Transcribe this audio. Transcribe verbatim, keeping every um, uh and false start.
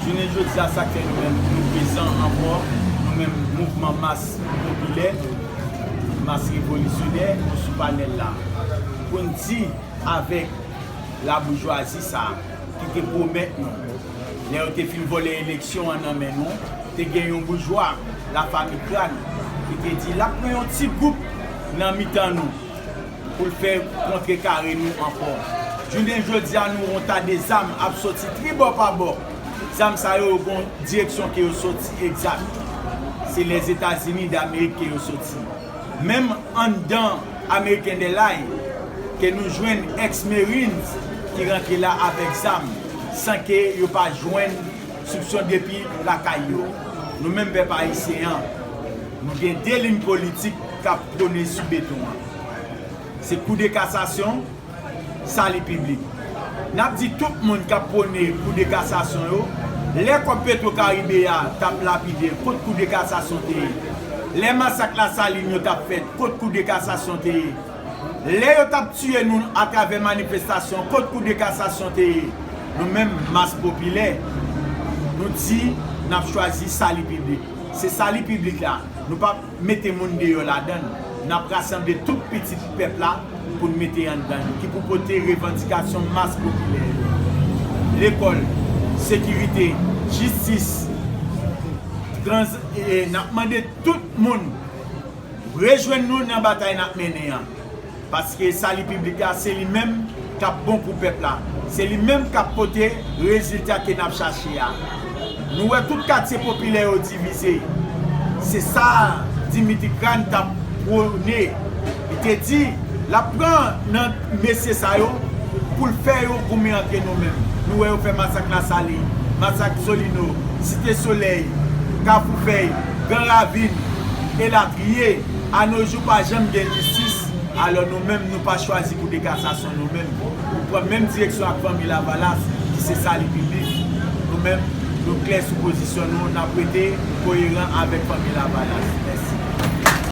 Jounen jodi a, sa k fè nou menm nou prezan ankò, nou menm mouvman mas popilè, mas revolisyonè, nou sou panèl la pou n di avèk laboujwazi sa a ki te pwomèt nou, lè yo te fin vòlè eleksyon an nan men nou, te gen yon boujwa, lafanmi Crane, ki te di l ap pran yon ti gwoup nan mitan nou pou l fè kontrekare nou ankò. Jounen jodi a, nou wè yon ta de zam ap soti tribò pa bò. Zam sa yo, yo gen yon direksyon ke yo soti egzak. Se Lèzetazini Damerik ke yo soti. Menm anndan American Airlines, ke nou jwenn ex-Marines ki rantre la avèk zam, san ke yo pa jwenn soupsyon depi lakay yo. Nou menm pèp ayisyen an, nou gen de liy politik k ap pwone sou beton an. Se kou de kasasyon, sali piblik. N ap di tout moun k ap pwone kou de kasasyon yo, lè kòb Petro Karibe a t ap lapide, kot kou de kasasyon te ye? Lè masak Lasalin yo t ap fèt, kot kou de kasasyon te ye? Lè yo t ap tiye nou atravè manifestasyon, kot kou de kasasyon te ye? Nou menm, mas popilè, nou di n ap chwazi sali piblik. Se sali piblik la, nou p ap mete moun deyò ladan l. N ap rasanble tout pitit pèp la pou n mete anndan l, ki pou pote revandikasyon mas popilè yo. Lekòl, sekirite, jistis, trans, e, n ap mande tout moun rejwenn nou nan batay n ap mennen an. Paske sali piblik la, se li menm k ap bon pou pèp la. Se li menm k ap pote rezilta ke n ap chache a. Nou wè tout katye popilè yo divize. Se sa Dimitri Crane t ap pwone. Li te di l ap pran nan mesye sa yo pou l fè yo goumen antre nou menm. Nou wè yo fè masak Lasalin, masak Solino, Site Solèy, Kafou Fèy, Gran Ravin, elatriye. Anojou pa janm gen jistis. Alò nou menm, nou pa chwazi kou de kasasyon nou menm. Nou pran menm direksyon ak Fanmi Lavalas, ki se sali piblik. Nou menm, nou klè sou pozisyon nou, n ap rete koyeran avèk Fanmi Lavalas. Mèsi.